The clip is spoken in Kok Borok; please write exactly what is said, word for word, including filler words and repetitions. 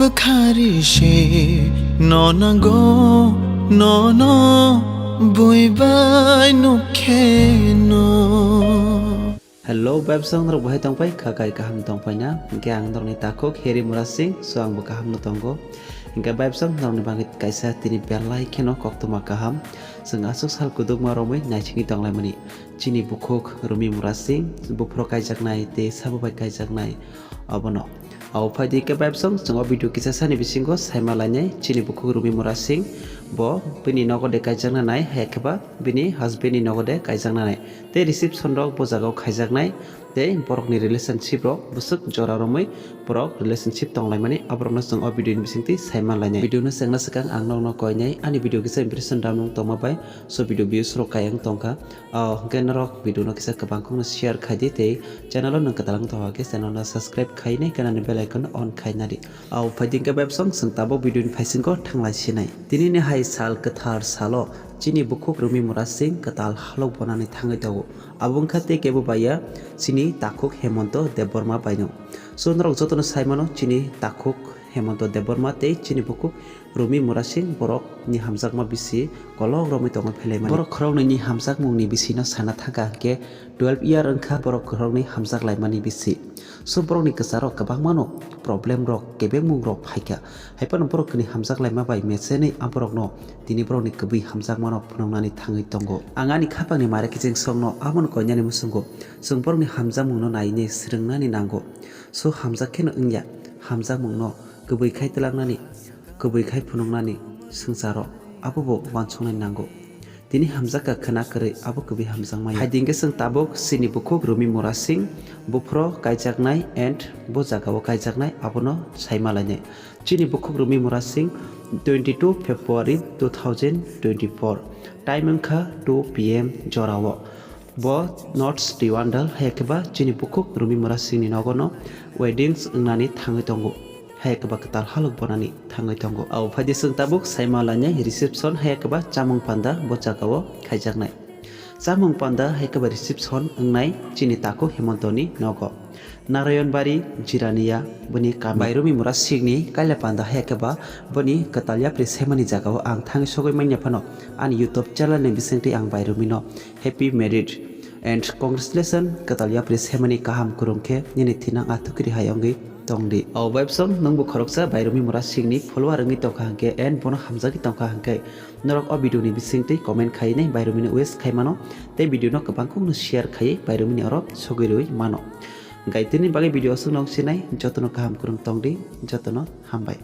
Bwkhari se no nango, nono bui bai nuk khe no. Hello, bai bwswk norok bahai tongpai kha, kai kaham tongpai na? Hwnkhe ang norokni takhuk Heri Murasing, so ang bo kaham no tongo. Hwnkhe bai bwswk norokni bagwi kaisa tini belai kheno koktwma kaham. Chwng aswk sal kwdwkma romwi naisingwi tonglaimani. Chini bukhuk Rumi Murasing, buphuru kaijaknai tei sabo bai kaijaknai obono. Abo phaidi khe bai bwswk chwng o video kisa sani bisingo saima lainai chini bukhuk Rumi Murasing bo bini nogo de kaijakna nai, hai khe ba bini husband ni nogo de kaijakna nai. Tei reception rok bo jaga o khaijaknai, tei borok ni relationship rok bwswk jora romwi borok relationship tonglaimani, aborok no chwng o video ni bisingtwi saima lainai. Video no chengna swkang ang nokno koinai ani video kisa impression ramung tongma bai, so video views rok kayang tongkha. O hwnkhe norok video no kisa kwbang kokno share khaidi tei channel o nwng kwtal wng tongkha khe channel no subscribe khainai, gana ni bell icon on khaina di. O phaidi hwnkhe bai bwswk chwng tabuk video ni phaisingo thanglai sinai. Tini ni hai sal kwthar salo chini bukhuk Rumi Murasing kwtal halok bonani thangwi tongo. Abo wngkha tei kebo baiya chini takhuk Hemonto Debbarma baino. So norok jotono saimano chini takhuk Hemonto Debbarma tei chini bukhuk Rumi Murasing borok ni hamjakma bisi kolok romwi tongwi phelaimani. Borok khoroknwi ni hamjakmung ni bisino sana thangkha hwnkhe twelve year wngkha borok khoroknwi hamjak laimani bisi. So borok ni kwcharo kwbangmano problem rok, kebengmung rok phaikha. Haiphano borok ni hamjak laima bai mechenwi a borokno tini borok ni kwbwi hamjakmano phunuknani thangwi tongo. Ang ani khapang ni mare kiching songno abono koinani muchungo chwng borok ni hamjakmung no nainwi swrwngnani nango. So hamjak kheno wngya, hamjakmung no kwbwi khai twlangnani, kwbwi khai phunuknani swngcharo abobo uansuknai nango. Tini hamjakha khwna kwrwi abo kwbwi hamjakmaya. Hai dinkhe chwng tabuk chini bukhuk Rumi Murasing buphuru kaijaknai and bo jagao kaijaknai abono saima lainai. Chini bukhuk Rumi Murasing twenty two February two thousand twenty four, time wngkha two P M jorao. Bo North Diwandal hai khe ba chini bukhuk Rumi Murasing ni nogo no weddings wngnani thangwi tongo. Hai khe ba kwtal halok bonani thangwi tongo. Abo phaidi chwng tabuk saima lainai reception hai khe ba chamung panda bo jagao khaijaknai. Chamung panda hai khe ba reception wngnai chini takhuk Hemontoni nogo. Narayanbari Jirania bini kami. Bairumi Murasing ni kaila panda hai khe ba bini kwtal yapri saimani jagao ang thangwi sogwi manya phano ani YouTube channel ni bisingtwi ang Bairumi no happy married and congratulations, kwtal yapri saimani kaham kwrwng khe nini thinang athukiri hai wngwi tongdi. O website nwngbo khoroksa Bairumi Murasing ni follower wngwi tongkha hwnkhe and bono hamjagwi tongkha hwnkhe norok o video ni bisingtwi comment khaiwi nai Bairumi no wish khai mano tei video no kwbang kokno share khaiwi Bairumi ni oro sogwi rwi mano. Hwnkhe tini bagwi video aswk no wngsinai, jotono kaham kwrwng tongdi, jotono hambai.